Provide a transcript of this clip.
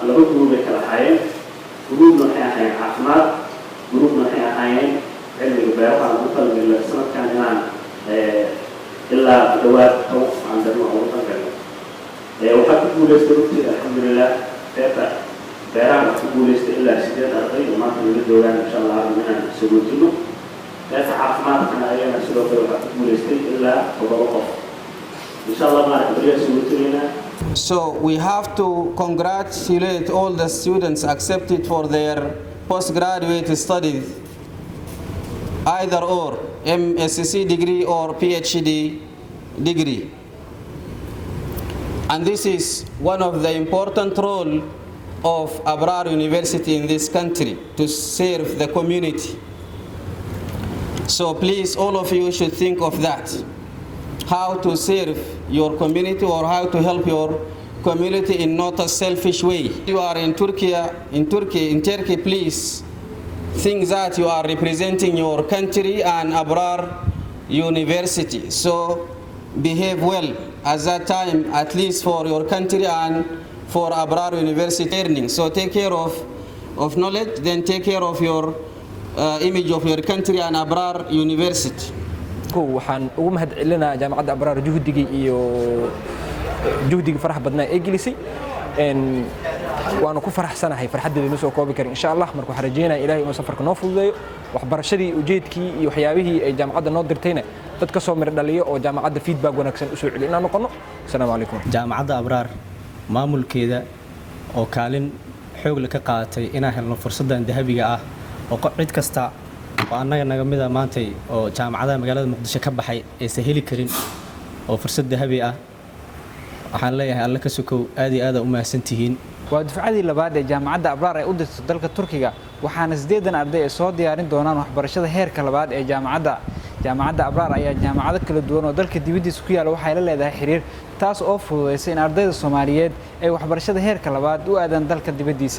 Laba group ay kala ahaayeen. Groupna waxay ahaayeen caafimaad, groupna waxay ahaayeen cilmiga beeraha. Ugu talagalay sanadkan inaan ilaa ku dhawaad 10 qof aan darno ugu talagalnay. Waxaa ku guuleystay runtii, alxamdulilah, qeybta beeraha waxaa ku guuleystay ilaa sideed arday oo maanta naga joogaan, insha Allah, inaan sagootino. Qeybta caafimaadkana ayagana sidoo kale waxaa ku guuleystay ilaa toddoba qof, insha Allah, maaragta beriyaa sagootineynaa. So we have to congratulate all the students accepted for their postgraduate studies, either or MSc degree or PhD degree. And this is one of the important role of Abrar University in this country, to serve the community. So please, all of you should think of that. How to serve your community or how to help your community in not a selfish way. You are in Turkey, in Turkey, in Turkey, please think that you are representing your country and Abrar University. So behave well at that time, at least for your country and for Abrar University learning. So take care of knowledge, then take care of your image of your country and Abrar University. Kow, waxaan ugu mahad celinayaa Jaamacadda Abraar juhdigii iyo juhdigii farax badnaa ee gelisay. Waanu ku faraxsanahay, farxaddeeda ma soo koobi karin, insha Allah. Marka waxaan rajeynaya Ilahay inuu safarka noo fududeeyo, waxbarashadii, ujeedkii iyo waxyaabihii ay jaamacadda noo dirtayna dad ka soo mir dhaliyo oo jaamacadda feedback wanaagsan usoo celiyo inaan noqono. Asalaamu calaykum. Jaamacadda Abraar maamulkeeda oo kaalin xoog leh ka qaadatay inaan helno fursaddan dahabiga ah, oo cid kasta oo annaga naga mida maantay oo jaamacadaha magaalada Muqdisho ka baxay aysan heli karin, oo fursad dahabi ah, waxaan leeyahay, Alle ka sokow, aad iyo aada u mahadsantihiin. Waa dufcadii labaad ee Jaamacadda Abraar ay u dirto dalka Turkiga, waxaana 8 arday ay soo diyaarin doonaan waxbarashada heerka labaad ee jaamacadda. Jaamacadda Abraar ayaa jaamacado kala duwan oo dalka dibaddiisa ku yaalla waxay la leedahay xiriir, taas oo fududaysa in ardayda Soomaaliyeed ay waxbarashada heerka labaad u aadaan dalka dibaddiisa.